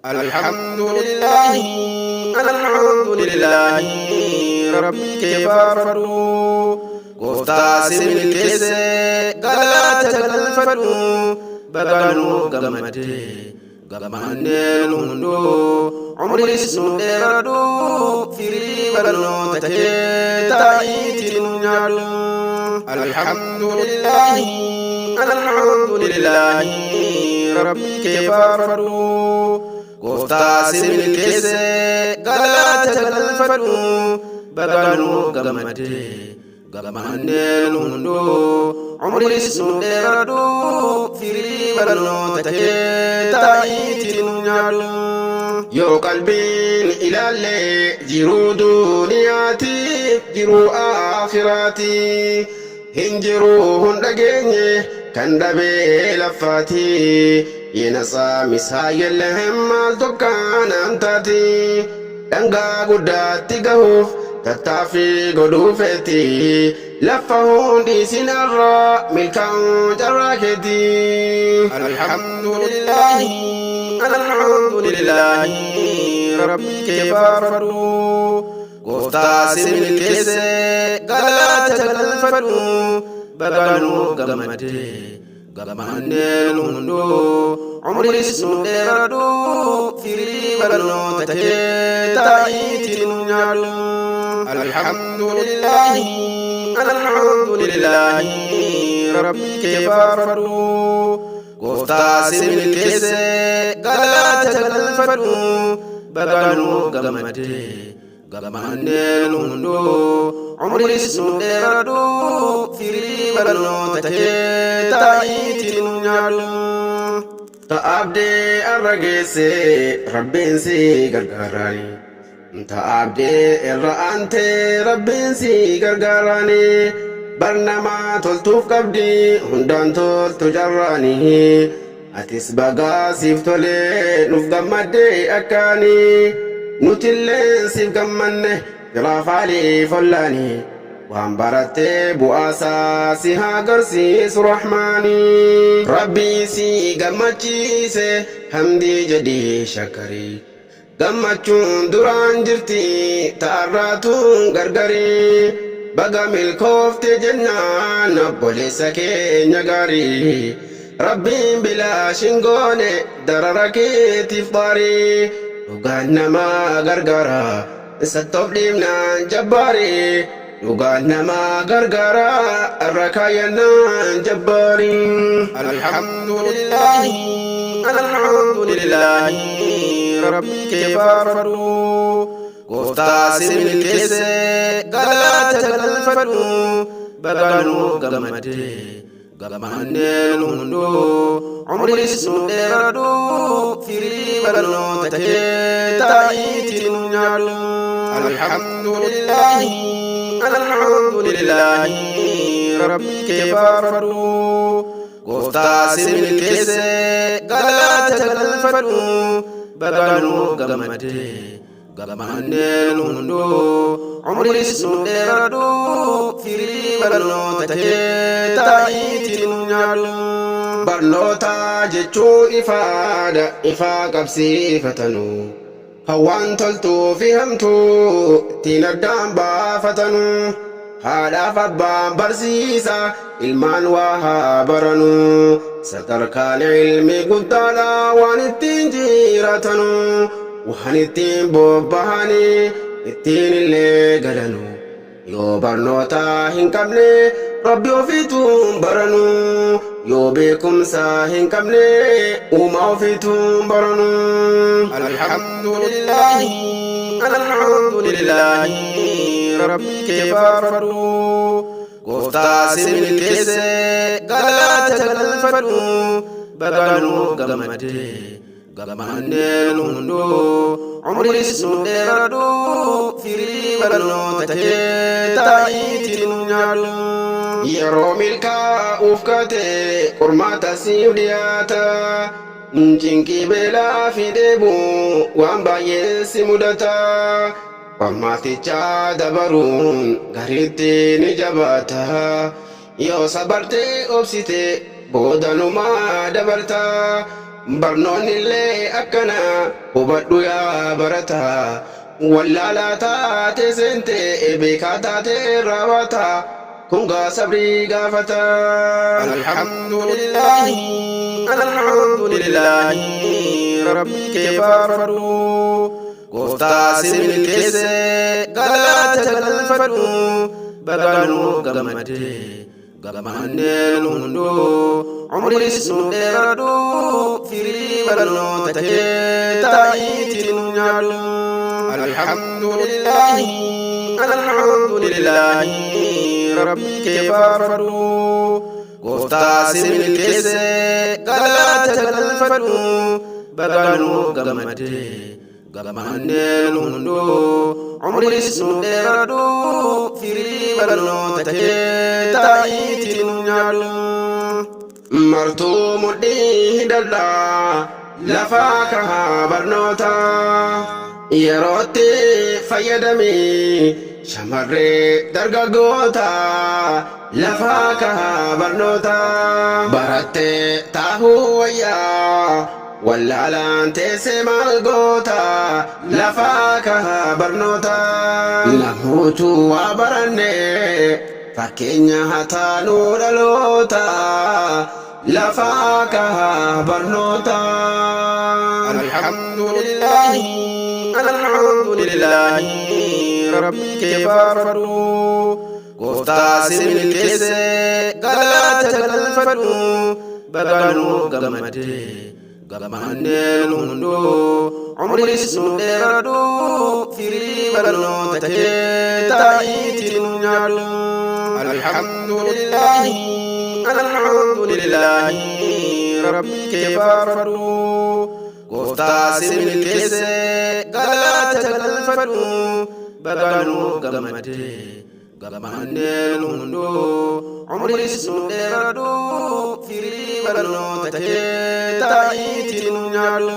Alhamdulillahi alhamdulillahi rabbii kee faarfadhu gooftaa si milkeesse galata galfadhu baga nuuf gammadde gammannee nu hunduu umriis nu dheeradhu firii barnoota kee taa'iitti nu nyaadhu. Alhamdulillahi alhamdulillahi rabbii kee faarfadhu gooftaa si milkeesse galata galfadhu baga nuuf gammadde gammannee nu hunduu umriis nu dheeradhu firii barnoota kee taa'iitti nu nyaadhu. Yoo qalbiin ilaalle jiruu duuniyaatiif jiruu aakhiraati hin jiruu hun dhageenye kan dhabee laffaati yenasaa misaa yellehen maal tokkaanaan taati dhangaa guddaatti gahuuf tattaaffii godhuu feeti lafa hundi isinarraa milkaa'uun carraa keeti. Alhamdulillahi alhamdulillahi rabbii kee faarfadhu gooftaa si milkeesse galata galfadhu baga nuuf gammadde gammannee nu hunduu umriis nu dheeradhu firii barnoota kee taa'iitti nu nyaadhu. Alhamdulillahi alhamdulillahi rabbii kee faarfadhu gooftaa si milkeesse galata galfadhu baga nuuf gammadde gammannee nu hunduu umriis nu dheeradhu firii barnoota kee taa'iitti nu nyaadhu. Ta'abdee arra geesse rabbiin si gargaaraani. Ta'abdee irra aantee rabbiin si gargaaraani. Barnamaa toltuuf qabdi hundaan toltu carraani. Atis bagaa siif tolee nuuf gammaddee akkaani. Nutilleen siif gammanne firaafaalii follaani. Waan barattee bu'aasaa si haa garsiisu rahmaani. Rabbii si gammachiise hamdii jedhii shakkarii. Gammachuun duraan jirti ta'arraatuun gargarii. Baga milkoofte jennaan obboleessa keenya gaarii. Rabbiin bilaash hin goone darara keetiif xaarii. Dhugaan namaa gargaara sattoof dhiibnaan jabbaarii. Dhugaan namaa gargaara irra kaayyannaan jabbaarii. Alhamdulillahi alhamdulillahi rabbii kee faarfadhu gooftaa si milkeesse galata galfadhu baga nuuf gammadde gammannee nu hunduu umriis nu dheeradhu firii barnoota kee taa'iitti nu nyaadhu. Alhamdulillahi alhamdulillahi rabbii kee faarfadhu gooftaa si milkeesse galata galfadhu baga nuuf gammadde gammannee nu hunduu umriis nu dheeradhu firii barnoota kee taa'iitti nu nyaadhu. Barnoota jechuun ifaadha ifaa qabsiifatanu. Hawaan toltuu fi hamtuu ittiin addaan baafatanu. Haadhaaf abbaan barsiisa ilmaan waa haa baranu. Sadarkaan ilmi guddaadha waan ittiin jiraatanu. Waan ittiin bobbahanii ittiin illee galanu. Yoo barnoota hin qabne rabbi ofiituun baranu. Yoo beekumsa hin qabne uumaa ofiituun baranu. Alhamdulillahi alhamdulillahi rabbii kee faarfadhu gooftaa si milkeesse galata galfadhu baga nuuf gammadde gammannee nu hunduu umriis nu dheeradhu firii barnoota kee taa'iitti nu nyaadhu. Yeroo milkaa'uuf kaate qormaata siif dhiyaata. Cinqii beelaa fi dheebuu waan baay'ee si mudata. Qormaaticha dabaruun gariitti ni jabaata. Yoo sabartee obsite boodanumaa dabarta. Barnoonni illee akkana hubadhu yaa barataa. Wallaalaa taate seente beekaa taate raawwata. Kun gaa sabrii gaafata. Alhamdulillahi, alhamdulillahi, Rabbii kee faarfadhu. Gooftaa si milkeesse galata galfadhu. Baga nuuf gammadde gammannee nu hunduu umriis nu dheeradhu firii barnoota kee taa'iitti nu nyaadhu. Alhamdulillahi, alhamdulillahi, Rabbii kee faarfadhu. Gooftaa si milkeesse galata galfadhu. Baga nuuf gammadde gammannee nu hunduu umriis nu dheeradhu firii barnoota kee taa'iitti nu nyaadhu. Martuu mudhii hidhadhaa lafaa kahaa barnoota. Yerootti fayyadamii shamarree dargaggoota lafaa kahaa barnoota. Barattee taahuu wayyaa wallaalaan teessee maal goota lafaa kahaa barnoota. Namootu waa baranne fakkeenya haa taanuu dhaloota lafaa kahaa barnoota. Alhamdulillahi, alhamdulillahi, Rabbii kee faarfadhu. Gooftaa si milkeesse galata galfadhu. Baga nuuf gammadde gammannee nu hunduu umriis nu dheeradhu firii barnoota kee taa'iitti nu nyaadhu. Alhamdulillahi, alhamdulillahi, Rabbii kee faarfadhu. Gooftaa si milkeesse galata galfadhu. Baga nuuf gammadde gammannee nu hunduu umriis nu dheeradhu firii barnoota kee taa'iitti nu nyaadhu.